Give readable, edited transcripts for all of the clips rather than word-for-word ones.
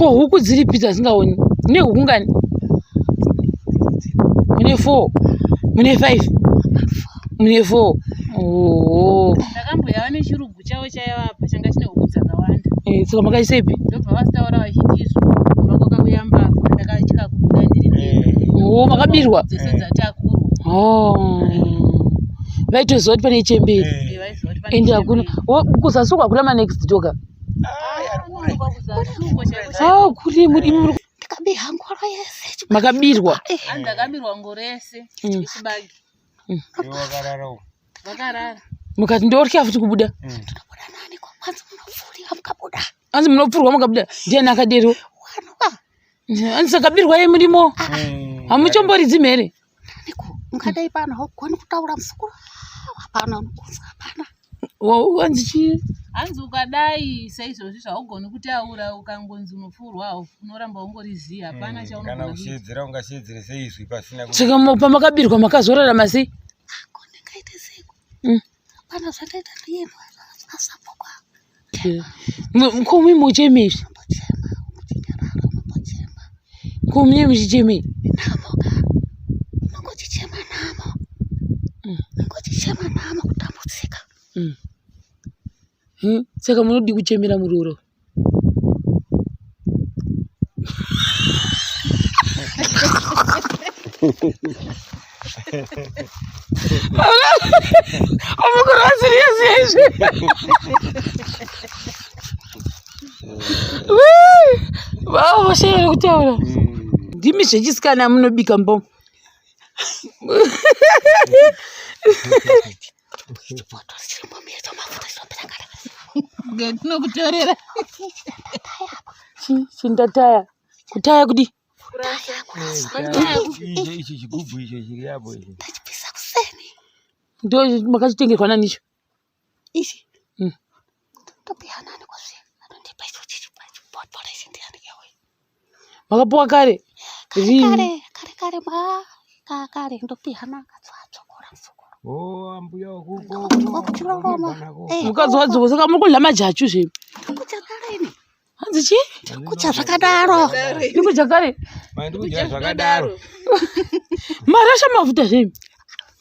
Ko huku dziripi dzasingaoni? Mune huku ngani? Mune 4. Mune 5. Mune 4. Oh. Ndakambouya nechirugu chavo chaiva apa changa chine huku dzakawanda. Eh, saka makaisepi? Ndobva vasitaura vachiti izvo kumba kwakauya mbavha ndakatya kubuda ndiri ndega. Oh, makabirwa? Dzese dzatakurwa. Oh. Vaitoziva kuti pane chembere. Eh, vaiziva kuti pane Ende hakuna. chembere. Oh, kuzasi uko hakuna ma next door ka? Ah, kuri muri imi muri Ndakabiha ngoro yese. makabirwa. Hanzi ndakabirwa ngoro yese yechibage. Wakarara uko. Vakarara. Mukati ndorya futi kubuda. Ndinobuda nani ko kwanzi munopfurira mukabuda. Hanzi munopfurwa mukabuda. Ndiani akadero? Wanuka Hanzi sakabirwa ye murimo. Hamuchomboridzi mhere. naniko ungadai pano haugoni kutaura muzukuru. Hapana unokunzwa hapana. Hanzi chii? Hanzi ukadai saizvozvi zvaugoni kutaura ukangonzi unopfuurwa unoramba ungori zii hapana Kana chaunogona kuita. kusheedzera ungasheedzere seizwi pasina ku- Saka pamakabirwa makazorarama sei? Ko ndingaite seiko? Hapana zvakaita ndiyeni asapokwa. Ko mimi muchemei izvi? Unombochema uchinyarara unombochema. Ko mune muchichemei? Nhamo ka. Unongochichema nhamo. Unongochichema nhamo kutambudzika. Saka munodii kuchemera muroora? Omukuru asirious izvi. Vavo kutaura. Ndimi zvechisikana munobika mbo. Chipoto chirimbomiridzwa mafuta chinopera kare. Ngetinokutorera. Chindataya. Kutaya kudi? Icho ichi chigubhu icho chiri apo ichi. Ndachipisa kuseni. Ndo makachitengerwa nani icho? Ichi. Ndopiwa nani kwazve? Anondipa icho chipoto ichi ndiani kewe? Makapuwa kare? Kare kare kare kare ma kare ndopiwa nakatswatsokora muzukuru. Oh, ambuya wakuko. Wakuchiroroma. Mukadzi wadzoka saka muri kudya majachu zve. Ndikucha kare ini. Hanzi chii? Ndikucha zvakadaro. Ndikudya kare. Mandikudya zvakadaro. Marasha mafuta zve.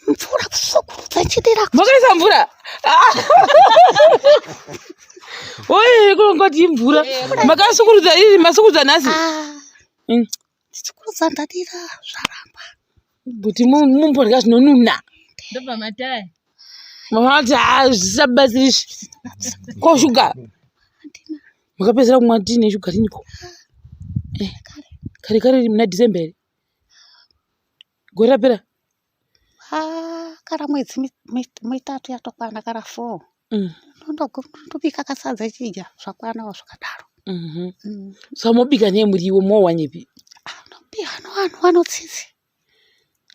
Mvura kusukurudza chidira. Makaisa mvura. Oye kunongoti imvura. Makasukurudza iri masukurudza nhasi. Ah. Ndisukurudza ndadira zvaramba. Kuti mumbodya zvinonuna. Ndobva mataya. Mama vati haa zvisabatsiri izvi. Ko shuga. Makapedzera kumwa tii neshuga riniko? Kare kare muna December here? Gore rapera? Ah, kara mwedzi mitatu yatokwana kara 4. Ndobika kasadza chidya zvakwanawo zvakadaro. Saka mobika nemuriwo mowanyepi? Anopiwa vanhu vanotsitsi.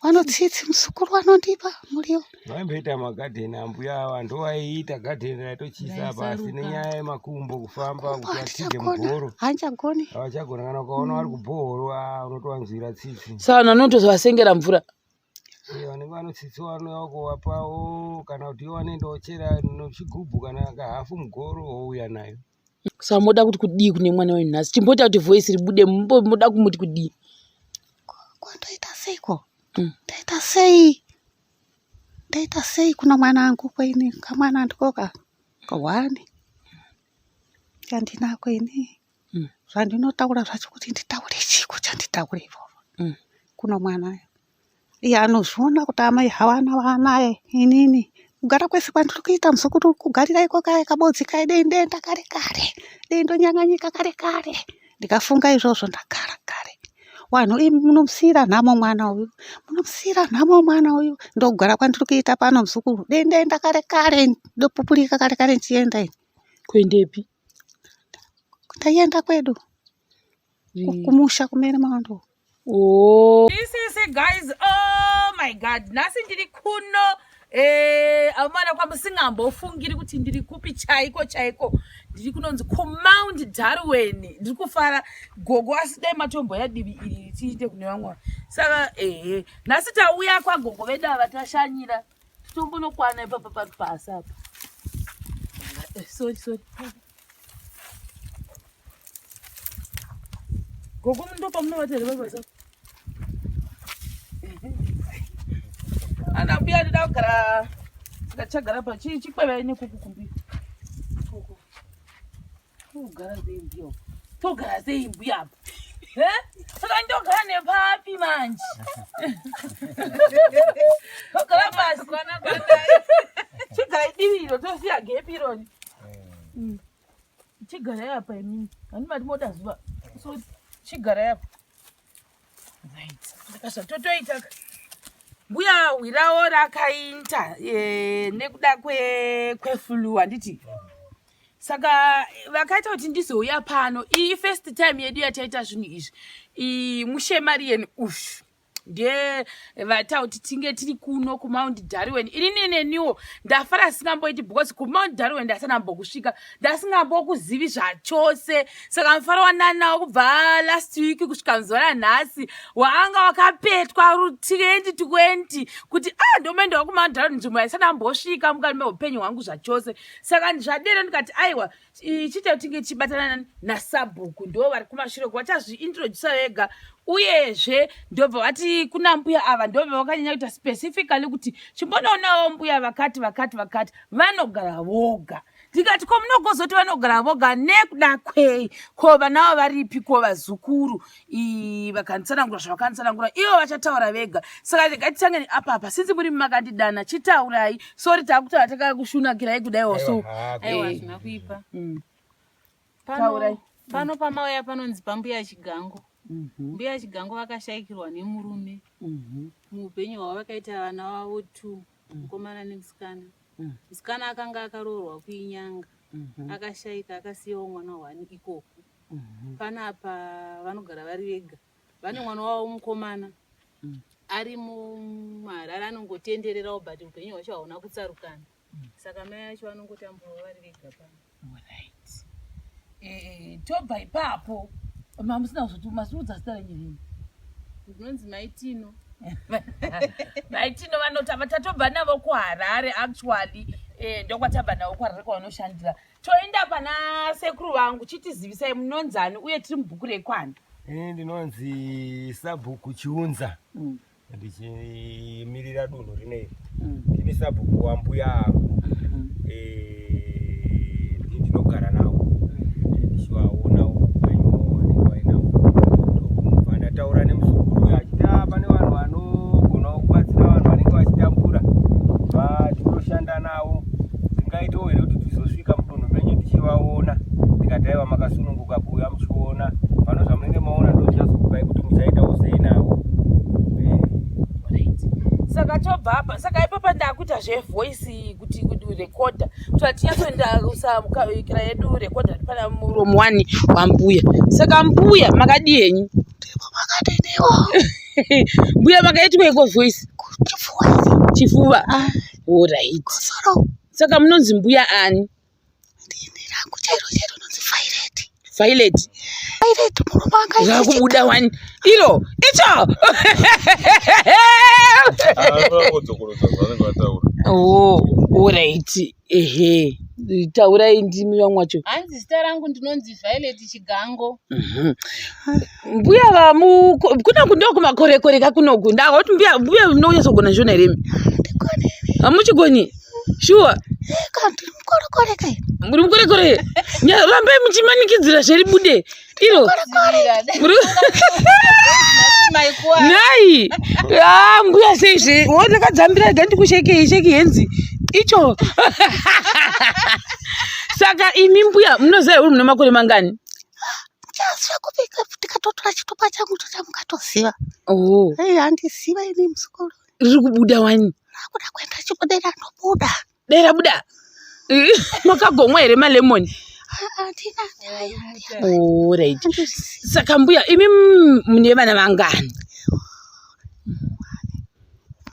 Vanotsitsi muzukuru vanondipa muriwo. Vaimboita magadheni ambuya ava ndovaiita gadheni raitochisa pasi nenyaya yemakumbo kufamba kuti atsige mugoro. Handichagoni. Havachagona kana ukaona vari kubhohoro unotovanzwira tsitsi. Saka vanhu vanotozovasengera mvura. Vanenge vanotsitsi vanouya kuvapawo kana kuti ivo vanoenda vochera nechigubhu kana kahafu mugoro vouya nayo. Saka moda kuti kudii kune mwana wenyu nhasi? Chimboita kuti voice ribude moda kumuti kudii? Kwandoita seiko? Ndaita sei? Ndaita sei kuna mwanangu kweni? Kamwana ndiko kahwani kandinako ini. Zvandinotaura zvacho kuti nditaure chiko chanditaure ivovo kuna mwana. Iye anozviona kuti amai havana vaanaye inini. Kugara kwese kwandiri kuita muzukuru kugarira iko kaya kabodzi kaya dei ndoenda kare kare. Dei ndonyanganyika kare kare. Ndikafunga izvozvo ndagara kare. Vanhu imi munomusiyira nhamo mwana uyu. Munomusiyira nhamo mwana uyu. Ndokugara kwandiri kuita pano muzukuru. Dei ndaenda kare kare ndopupurika kare kare ndichienda ini. Kuendepi? Ndaienda kwedu. Kumusha kumene mawando. Oh. This guys, oh my god. Nhasi ndiri kuno amana kwamusingambofungiri kuti ndiri kupi chaiko chaiko. Ndiri kunonzi kuMount Darwin. Ndiri kufara gogo asi dai matombo yadivi iri tiite kune vamwe. Saka ehe nhasi tauya kwagogo vedu ava tashanyira. Tombonokwana ipapa pari pasi apa. Sorry sorry. Gogo ndopamunovata here baba? Ana mbuya ndida kugara saka tichagara pa chii chikwevai nekuku kumbi. Koko. Togara sei mbuya? Togara sei mbuya apa? Eh? Saka ndogara nepapi manje? Togara pasi. Chigarai divi iro tosiya gepi irori. Chigarai apa imimi. Handi mati moda zuva. So chigarai apa. Right. Saka zvatotoita mbuya hwirawo rakaita e, nekuda kweflu kwe handiti saka vakaita kuti ndizouya pano iyi first time yedu yataita zvinhu izvi mushemariyeni uyu ndiye vata kuti tinge tiri kuno kumount darwin inini neniwo ndafara singamboiti because kumount darwin ndasanambokusvika ndasingambokuzivi zvachose saka mufaro wananawo kubva last week kusvika muzuva ranhasi waanga wakapetwa 2020 kuti ah ndomboendawo kumount darwin nzvimbo yaisana mukati meupenyu hwangu zvachose saka zvadero ndikati aiwa chiita kuti tinge tichibatana nasabhuku ndo vari kumashure ku vachazviintrodusa vega uyezve ndobva vati kuna mbuya ava ndobva vakanyanya kuita specifically kuti chimbonoonawo mbuya vakati vakati vakati vanogara voga ndikati ko munogozoti vanogara voga nekuda kwei ko vanavo varipi ko vazukuru vakanditsanangura zvavakanditsanangura ivo vachataura vega saka regai titange neapapa sinzi muri makandidana chitaurai sori takutaura takakushunakirai kudaiwo so aiwa hazvina kuipa Taurai. Pano pamauya panonzi pambuya Chigango. Mbuya Chigango vakashaikirwa nemurume. Muupenyu hwavo vakaita vana vavo two, mukomana nemusikana. Musikana akanga akaroorwa kuInyanga. Akashaika akasiyawo mwana one ikoko. Panapa vanogara vari vega. Vane mwana wavo mukomana ari muHarare anongotendererawo but upenyu hwacho hauna kutsarukana. Saka mai vacho vanongotamburawo vari vega pano. Right. Eh, tobva ipapo mamusina kuzoti masiudza zita renyu rini? Ndinonzi Mai Tino. Mai Tino vanoti tatobva navo kuHarare actually eh, ndokwatabva navo kuHarare kwavanoshandira. Toenda pana sekuru vangu chitizivisai munonzani uye tiri mubhuku rekwani. Ini ndinonzi Sabhuku Chiunza. Ndichimirira dunhu rineri. Ndini sabhuku wambuya ava. Ndini ndinogara navo. Ndichivaona upenyu hwavanenge vainahwo. Ndokubva ndataura nemuzukuru uyu achiti "Ah, pane vanhu vanogonawo kubatsira vanhu vanenge vachitambura vatinoshanda navo tingaitawo here kuti tizosvika mudunhu menyu tichivaona ndikati aiwa makasununguka kuuya muchiona pano zvamunenge maona ndozvichazokupai kuti muchaitawo sei navo Right. Saka tobva apa saka ipapa ndakuita zvevoice kuti kuti recorder kuti tinyatsoenda kusamukira yedu recorder pana muromo wani wambuya. Saka mbuya makadii henyu? Makadiniwo Mbuya makaitweiko voice? Chifuva. Chifuva. Alright. Kosoro. Saka munonzi mbuya ani? Ndini rangu chairo chairo nonzi Violet. Violet. Violet murume wanga Zvakubuda wani. Iro, icho. Vangodzokorodza zvavanenge vataura. Oh, alright. Ehe. Taurai ndimi vamwe vacho. Hanzi zita rangu ndinonzi Violet Chigango. Mbuya vamu kunoku ndokumakorekore kakunoku. Ndakoti mbuya mbuya munonyatsogona zvona here imi? Handikoni. Hamuchigoni? Shuwa. Eka ndiri mukorekore kai. Muri mukorekore. Rambai muchimanikidzira zveribude. Iro. Nhai. Ah, mbuya sei zve? Wondakadzambira rega ndikushekei sheki henzi. Icho. Saka imi mbuya munoziva here mune makore mangani? Chaziva kupika tikatotora chitupa changu tochamukatoziva. Oh. Ei handiziva ini muzukuru. Riri kubuda wani. Rakuda kuenda chibudera ndobuda. Dai rabuda. Makagomwa here malemon? Handina. Alright. Saka mbuya imi mune vana vangani?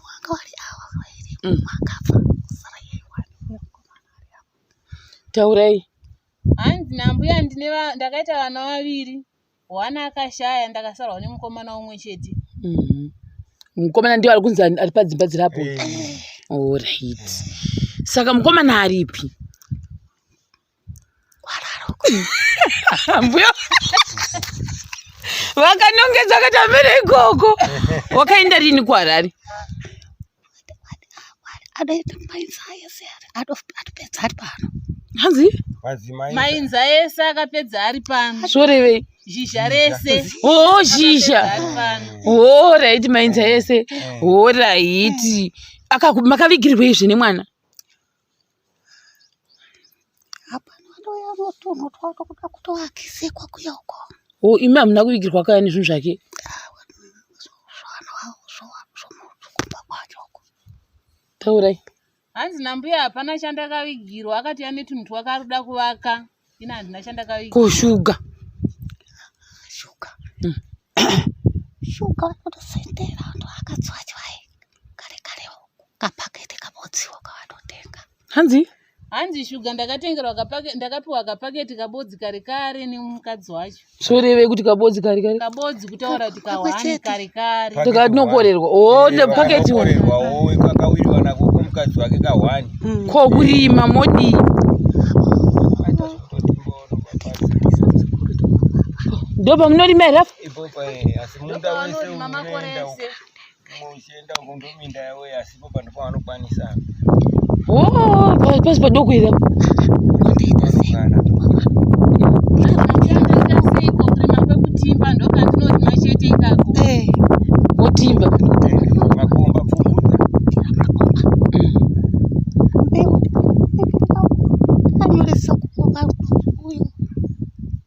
Wanga vari ava vairi. Wakafa. Sara yeye wani. Taurai. Hanzi nambuya ndine ndakaita vana vaviri. One akashaya ndakasarwa nemukomana umwe chete. Mukomana ndiye ari kunzi ari padzimba dziri apo. Alright. Saka mukomana aripi? Kwararo. Mbuya. Vakanongedza vakati amene ikoko. Wakaenda rini kuHarare? Adaita mainza ese atopedza ari pano. Hanzi? Mainza ese akapedza ari pano. Zvorevei? Zhizha rese. Oh, zhizha. Oh, right, mainza ese. Oh, right. Makavigirwei izvi nemwana? Hapana anouya anotunhu twako kuda kutoakisekwa kuya uko. Oh, imi hamuna kuvigirwa kaya nezvinhu zvake? Taurai. Hanzi nambuya hapana chandakavigirwa akati ane tunhu twakaruda kuvaka ini handina chandakavigirwa. Ko shuga? Shuga. Shuga vanotosendera vantu vakatswatswai kare kare kapaketi kabodziwa kavanotenga. Hanzi? Hanzi shuga ndakatengerwa kapake ndakapiwa kapaketi kabodzi kare kare nemukadzi wacho. Zvorevei kuti kabodzi kare kare? Kabodzi kutaura kuti kahwani kare kare. Tikatinokorerwa. Oh, nepaketi. Korerwawo kakawiriwa nako kumukadzi wake kahwani. Ko kurima modii? Ndopamunorima here apa? Ipopa eh, asi munda wese Ndopawanorima makore unoenda ese. uchienda uko ndominda yavo asi ipopa ndopavanokwanisa. Oh, pasi padoko here apa? Vanogara. Nambuya ndoita seiko kurima kwekutimba ndokandinorima chete ikako. Eh, Motimba. Makomba pfumvudza. Mbeu ndakanyoresa uyu.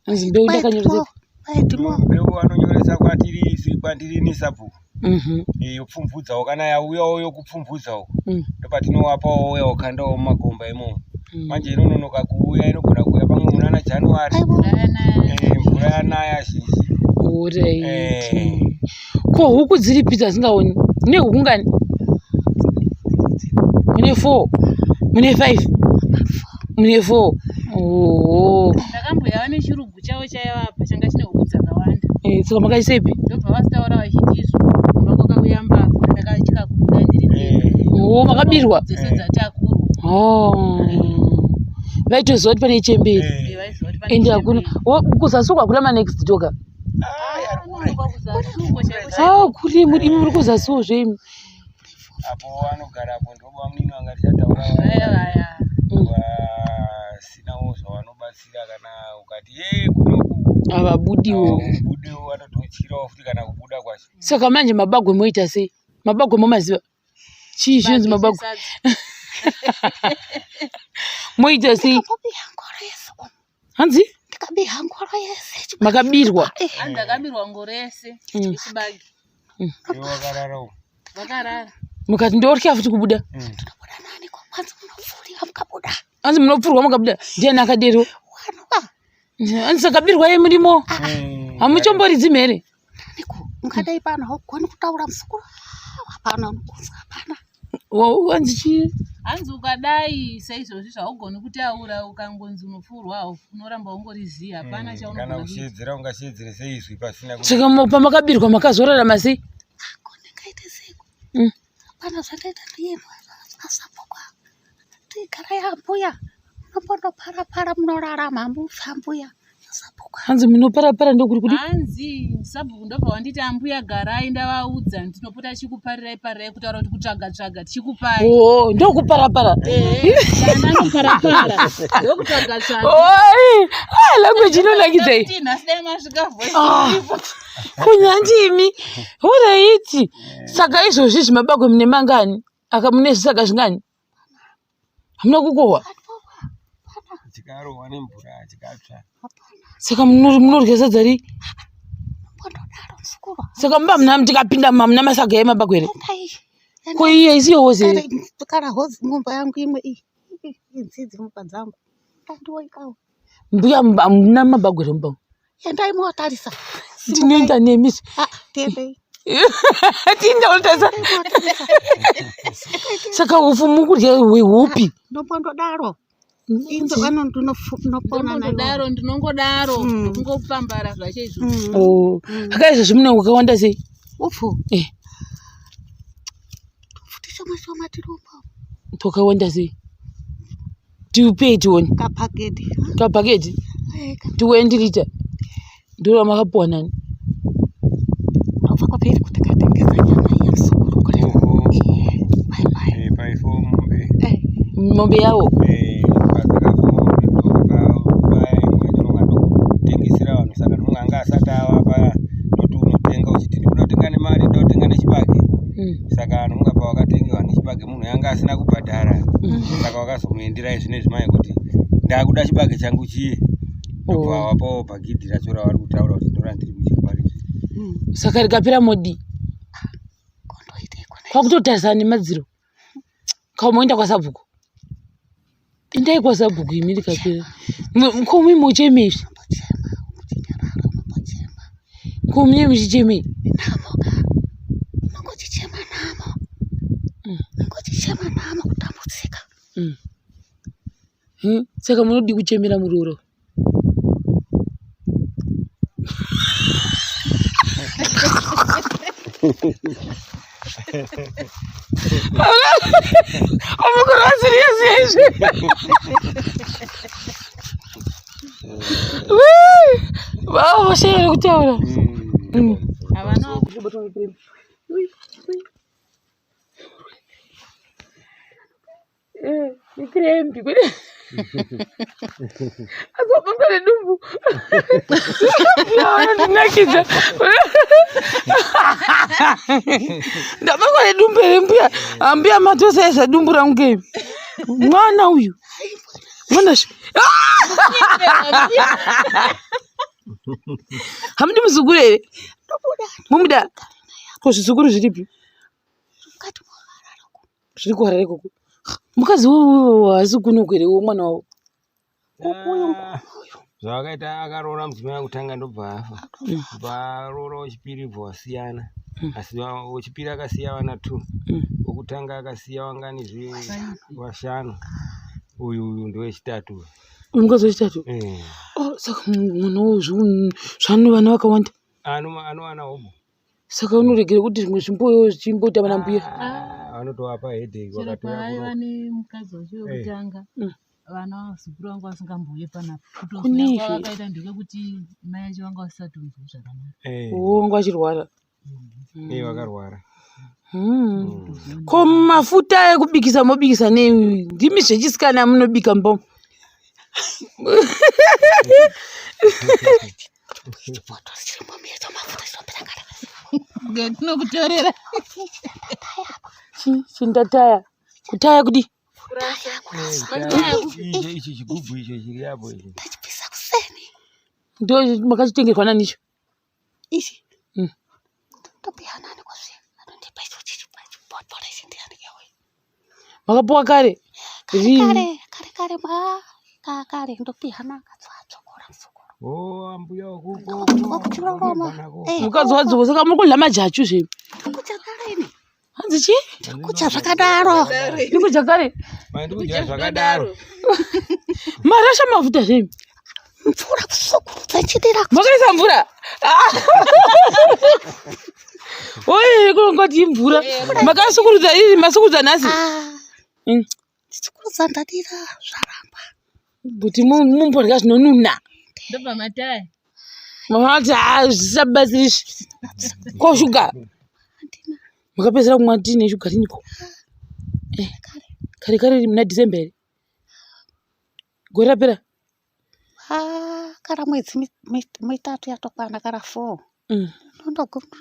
Hanzi mbeu ndakanyoresa. Kwaitimo. Mbeu anonyoresa kwatiri isu kwandiri ini sabhuku. Mhm. Eh, yopfumvudzawo kana yauyawo yokupfumvudza uko Mm. ndopatinowapawo uya ukandawo mumakomba imomo. Mm. Manje inononoka kuuya inogona kuuya pamwe munana January. Mvura yanaya. Eh, mvura yanaya zhinji. Alright. Eh. Ko huku dziripi dzasingaoni? Mune huku ngani? Mune 4. Mune 5. Mune 4. Oh. Ndakamboyava nechirugu chavo chaivapa changa chine huku dzakawanda. Eh, saka makaisepi? Ndobva vasitaura vachiti izvo kumba kwakauya mbavha ndakatya kubuda ndiri ndega. Eh, Oh, makabirwa. Dzese dzatakurwa. Oh. Vaitoziva kuti pane chemberi. eh. Eh, vaiziva kuti pane Ende hakuna. chembere. Oh, kuzasi uko hakuna manext door ka. Ah, ari kure. Kunoonekwa kuzasi uko chaiko chaiko. Ah, kuri muri imi muri kuzasiwo zve imi. Apo vanogara apo ndobamunini vanga tichataura Vaya vaya. vasinawo zvavanobatsira kana ukati ye kunoku Havabudiwo. budewo vanototyirawo futi kana kubuda kwacho. Saka manje mabagwe moita sei? Mabagwe momaziva? Chii chinonzi mabagwe? Sadza. Moita sei? Ndakabiha ngoro yese. Hanzi? Ndikabiha ngoro yese. Makabirwa. Hanzi ndakabirwa ngoro yese yechibage. Ivo vakarara uko. Vakarara. Mukati ndorya futi kubuda. Ndinobuda nani ko kwanzi munopfurira mukabuda. Hanzi munopfurwa mukabuda. Ndiani akadero? Wanuka Hanzi sakabirwa ye murimo. Mm. Hamuchomboridzi mhere. naniko. Ungadai pano haugoni kutaura muzukuru. Hapana unokunzwa hapana. Hanzi chii? Hanzi ukadai saizvozvi zvaugoni kutaura ukangonzi unopfurwa unoramba ungori zii hapana Kana chaunogona kuita. kusheedzera ungasheedzere seizwi pasina kuti Saka pamakabirwa makazorarama sei? Ko ndingaite seiko? Mm. Hapana zvandaita ndiye asabhuku. Tigara yambuya. Munombondoparapara munorarama mufa mbuya. Sabhuku. Hanzi munoparapara ndokuri kuti Hanzi sabhuku ndobva wanditi ambuya garai ndavaudza ndinopota tichikuparirai parirai kutaura kuti kutsvaga tsvaga tichikupai. Oh, ndokuparapara. Kana anoparapara ndokutsvaga tsvaga. Oi, ah, language inonakidza iyi. Kuti nhasi dai masvika voice Ah. iripo. Kunyanji imi. Alright. Saka izvozvi zvimabagwe mune mangani? Aka mune zvisaga zvingani? Hamuna kukohwa. chikarohwa nemvura chikatsva. Saka munorya sadza rii? Mbondodaro muzukuru. Saka mumba muna tikapinda mumba muna masaga emabagwe here? Endai. Ko iye isiyo hozi here? Kana hozi ngomba yangu imwe iyi. Idzi dziri mumba dzangu. Ndandiwoikawo. Mbuya hamuna mabagwe here mumba umu? Endai motarisa. Ndinoenda nemi. Ah, tiendei. Tindaotarisa. Endai motarisa. Saka upfu mukurya hwehupi? Ndombondodaro. Inzo ano ndinopona nayo. Ndinongodaro ndinongodaro Mm. ndokungopambara zvacho izvozvo. Mm. Oh, saka izvozvi mune wakawanda sei? Upfu. Eh, Tupfu shoma shoma tirombo. twakawanda sei? Tiupei tione. Kapaketi. Kabhaketi Eh, 20 lita. Ndiro ramakapuwa nani? Ndinobva kwapiri kuti katengesa nyama iya muzukuru kure. Oho. Eh, bye bye. Eh, paifo mombe. Eh, Mombe yawo. Eh, padzakafa mombe ndovakabaya imwe yacho ndonga ndokutengesera vanhu saka ndonga anga asati avapa ndoti unotenga uchiti ndikuda kutenga nemari ndoda kutenga nechibage. Saka anonga pawakatengewa nechibage munhu yanga asina kubhadhara. Saka wakazomuenderai zvinezvi mai kuti ndakuda chibage changu chiye. Ndobva Oh. wapawo bhagidhi racho ravari kutaura kuti ndorandiri kudya parizvi. Saka rikapera modi. kondoiteiko nai? Kwakutotarisana nemadziro. Kamoenda kwasabhuku. Endai kwasabhuku imi rikapera. Ko mimi muchemei? Unombochema, uchinyarara unombochema. Ko mune muchichemei? Nhamo ka. Unongochichema nhamo. Unongochichema nhamo kutambudzika. Saka munodi kuchemera muroora? Omukuru serious izvi. Vavo vashayira kutaura. Havana Ikrembi kwete. Asi wabatwa nedumbu. Ndinakidza. Ndabatwa nedumbu here mbuya? Ah, Mbuya matosaisa dumbu rangu ke. Mwana uyu. Mwana shi. Hamudi muzukuru here? Mumuda. Ko zvizukuru zviripi? Mukati moharara uko. Zviri kuharare ikoko. Mukadzi uyu haasi kuno here mwana wavo? Ah, zvavakaita akaroora mudzimai wekutanga ndobva afa bva aroora wechipiri bva wasiyana asi wechipiri akasiya vana two wekutanga akasiya wanganizve washanu uyu uyu ndewechitatu uyu. Uyu mukadzi wechitatu. Eh, Oh, saka mwana uyu zvano vana vakawanda. Anowana hobo. Saka unoregera kuti zvimwe zvimboyo zvichimboita vana mbuya. Ah, vanotovapa headache chero vakatouya paaiva kuno. nemukadzi wacho Eh. wekutanga vana vazukuru vanga vasingambouye panapa Kune kutozouya izvi. kwavakaita ndekekuti mai acho vanga vasatonzwi zvakanaka. Eh, Wonga achirwara. eh, vakarwara. Ko mafuta ekubikisa mobikisa nei? Ndimi zvechisikana munobika mbo. Chipoto chirimo miedzo mafuta chinopera kana. Ngetinokutorera Chindataya. Kutaya kudi? Eh, icho ichi chigubhu icho chiri apo ichi. Ndachipisa kuseni. Ndo makachitengerwa nanicho. Ichi. Ndopiyanani kwazve. Anondipa icho chipoto ichi ndiani kewe. Makapuwa kare. Kare Rini? kare kare kare ma kare ndopihana katswatsokora muzukuru. Oh, ambuya ukuko. Wakuchiroroma. Eh, Mukadzi wadzoka saka muri kudya majachu zve. Ndikudya kare ini. Hanzi chii? Ndikudya zvakadaro. Ndikudya kare. Mandikudya zvakadaro. Marasha mafuta zve. Mvura kusukurudza nchidira. Makaisa mvura. Oye, kunongoti imvura. Makasukurudza iri masukurudza nhasi. Ah, ndichikurudza ndadira zvaramba. Kuti mumbodya zvinonuna. Ndobva mataya. Mama vati "Ah, zvisabatsiri izvi. Ko shuga. Handina Makapedzera kumwa tii neshuga riniko? kare. Kare kare muna December here? Gore rapera? Ah, kara mwedzi mitatu yatokwana kara 4.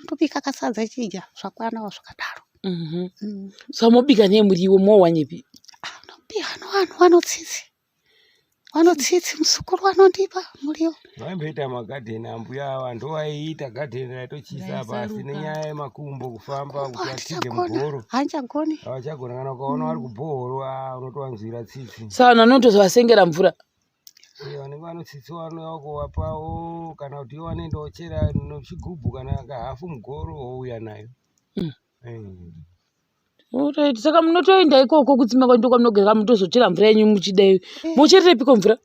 Ndobika kasadza chidya zvakwanawo zvakadaro. Saka mobika nemuriwo mowanyepi? Anopihana vanhu vanotsitsi. Vanotsitsi muzukuru vanondipa muriwo. Vaimboita magadheni ambuya ava ndovaiita gadheni raitochisa pasi Raisaruka. nenyaya yemakumbo kufamba Kumbo kuti atsige handichagona. mugoro. Handichagoni. Havachagona kana ukaona vari kubhohoro ah, unotovanzwira tsitsi. Saka vanhu vanotozovasengera mvura. Eh, vanenge vanotsitsi vanouya kuvapawo kana kuti ivo vanoenda vochera nechigubhu kana kahafu mugoro vouya nayo. Eh. Alright, saka munotoenda ikoko kutsime kwacho kwamunogara mutozochera mvura yenyu muchidai. Mochererepiko mvura?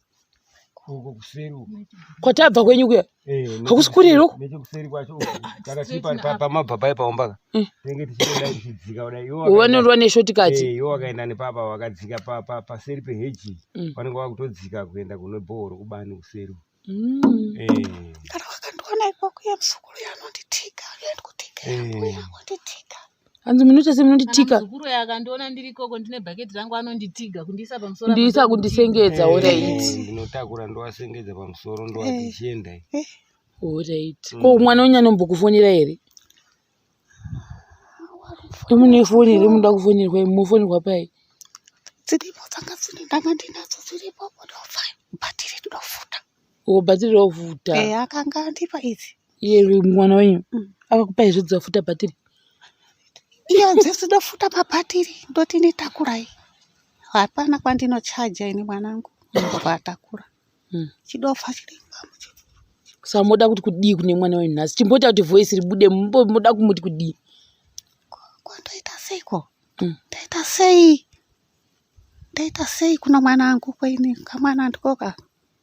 Uko kuseri uko. Kwatabva kwenyu kuya? Eh, Hakusi kure here uko? Nechekuseri kwacho uko. Kana tiri pamabva paomba ka. Tinenge tichidai tichidzika kudai. Ivo vakaenda- Vanorwa neshortcut. Eh, ivo vakaenda nepapa vakadzika paseri peheji. Vanenge vakutodzika kuenda kune bhohoro kubani kuseri. Eh. Kana vakandiona ikoko iye muzukuru uyo anonditika. Uye ndikutika. Mbuya wanditika. Hanzi munoita semunonditika. Muzukuru uyo akandiona ndiri ikoko ndine bhaketi rangu anonditiga kundiisa pamusoro. Kundiisa kundisengedza alright. Ndinotakura ndowasengedza pamusoro ndowati chiendai. Alright. Ko mwana wenyu anombokufonera here? Mune foni here munoda kufonerwa munofonerwa pai? Dziripo dzanga dziri ndanga ndinadzo dziripo kunofa bhatiri rinofuta. O bhatiri rofuta. Eh akanga andipa idzi. Iye mwana wenyu akakupa izvo dzafuta bhatiri. Iye dzinofuta mabhatiri ndoti nditakurai. Hapana kwandinochaja ini mwanangu ndobva atakura. Chidofa chiri Saka moda kuti kudii kune mwana wenyu nhasi? Chimboita kuti voice ribude moda kumuti kudii? Kwandoita seiko? Ndaita sei? Ndaita sei kuna mwanangu kweni? Kamwana ndiko ka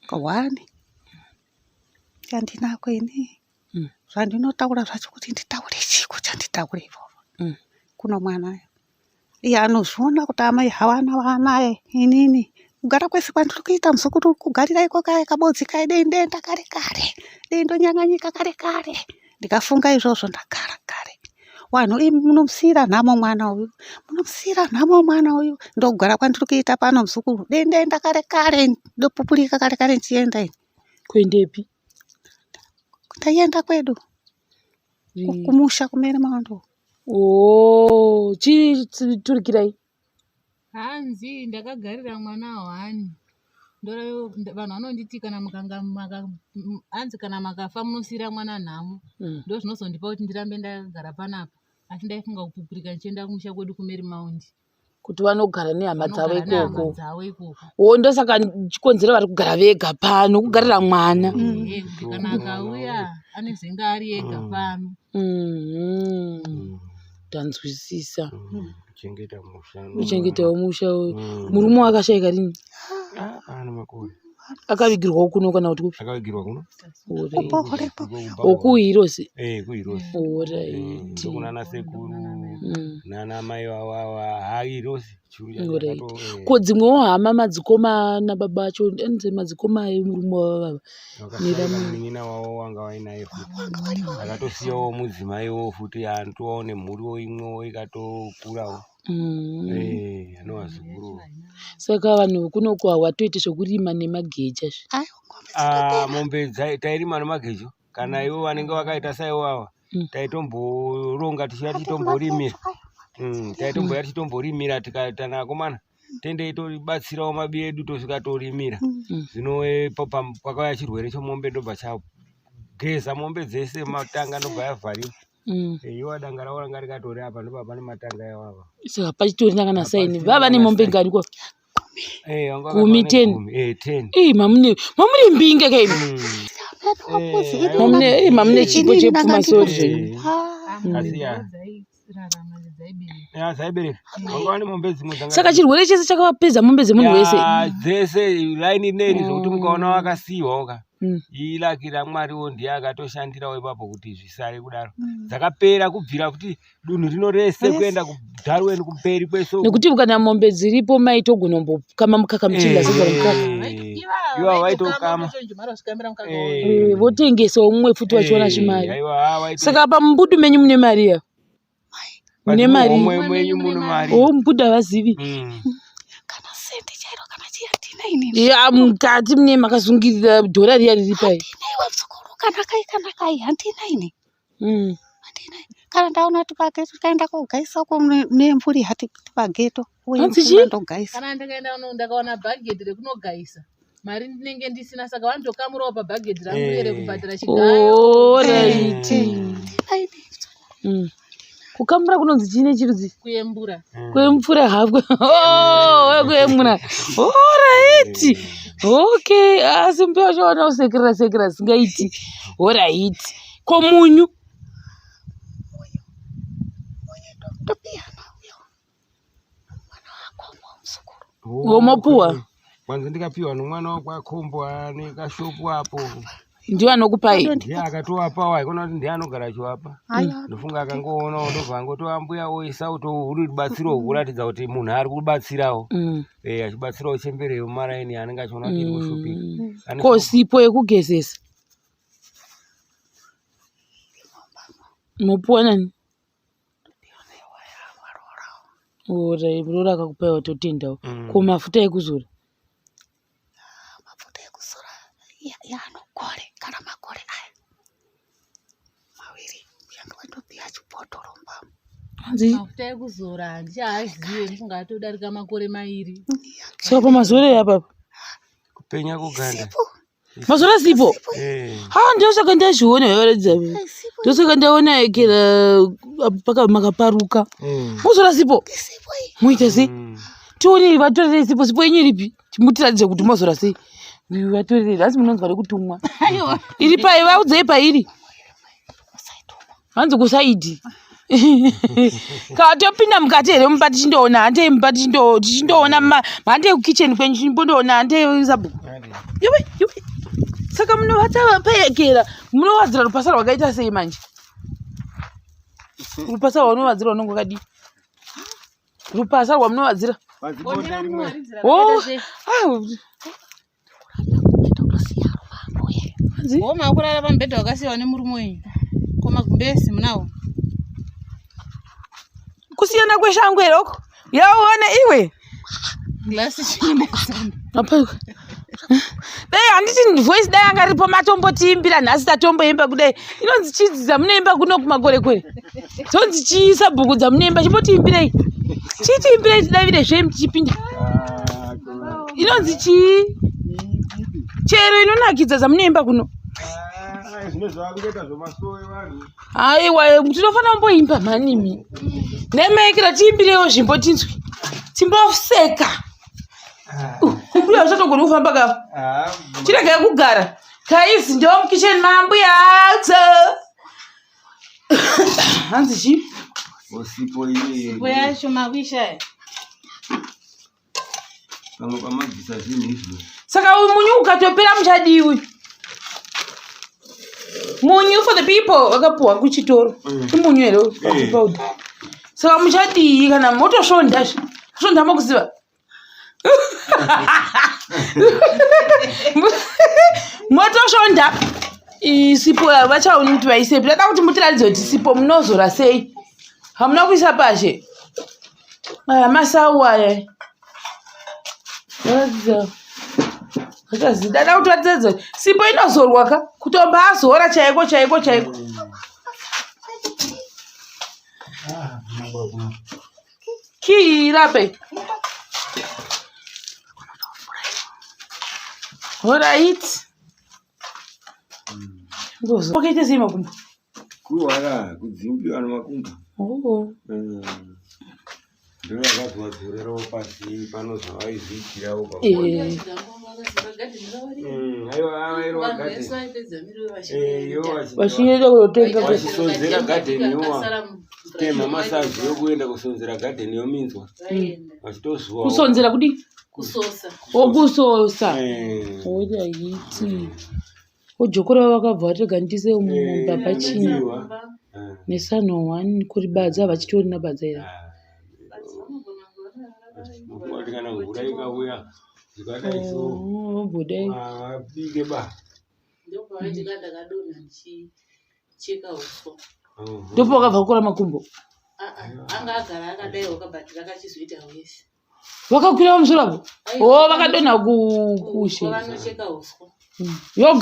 kahwani. Chandinako ini. Zvandinotaura zvacho kuti nditaure chiko chanditaure ivovo. Kuno mwana iye anozviona kuti amai havana vaanaye inini. Kugara kwese kwandiri kuita muzukuru kugarira iko kaya kabodzi kaye dei ndoenda kare kare. Dei ndonyanganyika kare kare. Ndikafunga izvozvo ndagara kare. Vanhu imi munomusiyira nhamo mwana uyu. Munomusiyira nhamo mwana uyu. Ndokugara kwandiri kuita pano muzukuru. Dei ndaenda kare kare ndopupurika kare kare ndichienda ini. Kuendepi? Ndaienda kwedu. Kumusha kumene mawando. Oh, chiturikirai. Hanzi ndakagarira mwana hwani. Vanhu vanonditi kana mukanga maka hanzi kana makafa munosiyira mwana nhamo. Ndo zvinozondipa kuti ndirambe ndakagara panapa. Asi ndaifunga kupupurika ndichienda kumusha kwedu kuMary Mount. Kuti vanogara nehama dzavo Vanogara nehama ikoko. dzavo ikoko. Oh, ndosaka chikonzero vari kugara vega pano, kugarira mwana. Kuti kana akauya anezenge ari ega pano. Tanzwisisa. Kuchengeta musha. Kuchengetawo musha. Murume wakashaika rini? Ane makore. Akavigirwawo kuno kana kuti kupi? Akavigirwa kuno. Okuhirosi. Kuhirosi. Alright. Ndokunana sekuru nana mai wawawa hairosi. Alright. Ko dzimwewo hama madzikoma nababa acho anzi madzikoma emurume wavava. Vakashaika munin'ina wavo wanga vainaye futi. Akatosiyawo mudzimaiwo futi anotovawo nemhuriwo imwewo ikatokurawo. Anovazukuru. Saka vanhu kunoku hawatoiti zvekurima nemageja zve. Mombe tairima nemagejo kana ivo vanenge vakaita saivo ava taitomboronga tichiuya tichitomborimira. Taitomboya tichitomborimira tikaita nakomana tendei tobatsirawo mabi edu tosvika torimira. Zvino pakauya chirwere chemombe ndobva chageza mombe dzese matanga ndobva yavhariwa. Iwa danga ravo ranga rikatori apa ndobva pane matanga ivava. Saka pachitorina kana saini. Vava nemombe ngani kwa? Gumi 10. 10. Ii mamune mbinga kaimi. Mamune mamune chipo chepfuma sori zvenyu. Saka chirwere chese chakavapedza mombe dzemunhu wese. Dzese laini neri zvokuti mukaona wakasiyiwawo ka. Ilaki raMwariwo ndiye akatoshandirawo ipapo kuti zvisare kudaro. Dzakapera kubvira kuti dunhu rino rese kuenda kuDarwin kumberi kwese. Nekuti kana mombe dziripo maitogona kumbokama mukaka muchidya sadza remukaka. Ivo vaitokama. Votengesawo mumwe futi vachiona chimari. Saka pamumbudu menyu mune mari ya? Mune mari. Oh, mumbudu havazivi. Kana sende chairo kana chii handina inini. Ya mukati mune makasungirira dhora riya riri pai. Handina iwe muzukuru kana kai kana kai handina ini. Handina. Kana ndaona kuti pageto tikaenda kogaisa uko nemvuri hati pageto. Hanzi chii? Ndogaisa. Kana ndikaenda ndakaona bhageti rekunogaisa. Mari ndinenge ndisina saka vanotokamurawo pabhageti rangu here kubhadhara chigayo. Alright. Kukamura kunonzi chii nechirudzi? Kuyembura. Kuyembura hapwa. Oh, kuyembura. Alright. Okay, asi mbuya wacho vanosekerera sekerera singaiti. Alright. Ko munyu? Womopuwa? Kwanza ndikapiwa nomwana wakwakombo ane kashopu apo. Ndiye anokupai? Ndiye akatovapawo haikona kuti ndiye anogara achiwapa. Ndofunga akangoonawo ndobva angotova mbuya oisa uri rubatsiro kuratidza kuti munhu ari kubatsirawo. Achibatsirawo chembere yemumaraini anenge achiona kuti iri kushupika. Ko sipo yekugezesa? Mopuwa nani? Ora, muroora akakupai watotendawo. Ko mafuta ekuzora? Mafuta ekuzora yaanokore kana makore aya maviri yange vandopiwa chibhotoro mbamu. Hanzi Mafuta ekuzora handichaazive, ndifunga atodarika makore mairi. Saka pamazore apapa? Kupenya kuganda. Sipo. Mazora sipo? Eh. Ha, ndosaka ndazviona varatidza. Sipo. Ndosaka ndaona ekera paka makaparuka. Mozora sipo? Sipo iyi. Moita sei? Tione vatorerei sipo, sipo yenyu iripi? Mutiratidze kuti mozora sei. Vatorerei, hanzi munonzwa rekutumwa. Iri pai, vaudzei pairi. Hanzi kusaidi. Kana topinda mukati here mumba tichindoona, handei mumba tichindoona handei kukitchen kwenyu tichimbondoona, handei sabhuku. Iwe, iwe. Saka munovata payekera, munowadzira rupasa rwakaita sei manje? Rupasa rwaunowadzira runenge rwakadii? Rupasa rwamunowadzira. Pazibonde rimwe. Oh, ah, hanzi Wo makurara pamubhedha wakasiyiwa nemurume wenyu. Ko magumbezi munawo? Kusiyana kweshangu here uko? Yaona iwe. Glasi chiinetsana. Apa. Dai handiti voice dai anga ripo matombotiimbira nhasi tatomboimba kudai. Inonzi chidzi dzamunoimba kuno kumakorekore. Dzonzi chii sabhuku dzamunoimba chimbotiimbirei. Chitiimbirei tidavire zve tichipinda. Inonzi chii? Chero inonakidza dzamunoimba kuno. Zvino zvakungoita zvemasowe vanhu. Aiwa, tinofanira kumboimba mhanimi. Nemaikira tiimbirewo zvimbo tinzwe. Timboseka. Mbuya usatogoni kufamba ka. Chiregai kugara. Guys, ndo mukitchen mambuya adzo. Hanzi chii? Osipo iye. Sipo yacho makuishaya. Pamwe pamabvisa zvinhu izvo. Saka uyu munyu ukatopera muchadiwi. Munyu for the people wakapuwa kuchitoro. Imunyu here uyu? Eh. Powder. Saka muchadii kana motosvonda zve? Kusvonda mokuziva. Motosvonda sipo vachaoni kuti vaisepi. Ndada kuti mutiratidze kuti sipo munozora sei. Hamuna kuisa pashe. Aya masau aya. Ratidza. Vachazi dada kuti vatidze sipo inozorwa ka kutomba azora chaiko chaiko chaiko. Kii irape. Alright. Ngozo. Wakaita sei makumbo? Kurwara, kudzimbiwa nemakumbo. Oh. Ndo yakazovadzorerawo pasi pano zvavaizviitirawo pa. Eh. Aiwa, aiwa, garden. Eh, yo Vachienda kunotenga Vachisonzera garden yowa. Tema masazi yokuenda kusonzera garden yominzwa. Vachitozuwa. Kusonzera kudii? Kusosa. Okusosa. Eh. Odaiti. Ojokora vakabva vatega ndise mubaba china. Kudiwa. Eh. Nesano one kuri badza vachitorina badza ira. Kuti kana mvura ikauya zvikadai so Oh, budai. avabike ba. Ndopavaitika ndakadonha ndichicheka uswa. Ndipo wakabva kukora makumbo. Anga agara akadai wakabhatira akachizoita wese. Vakakwira pamusoro apo. Oh, vakadonha kushe. Vanocheka uswa. Yoga.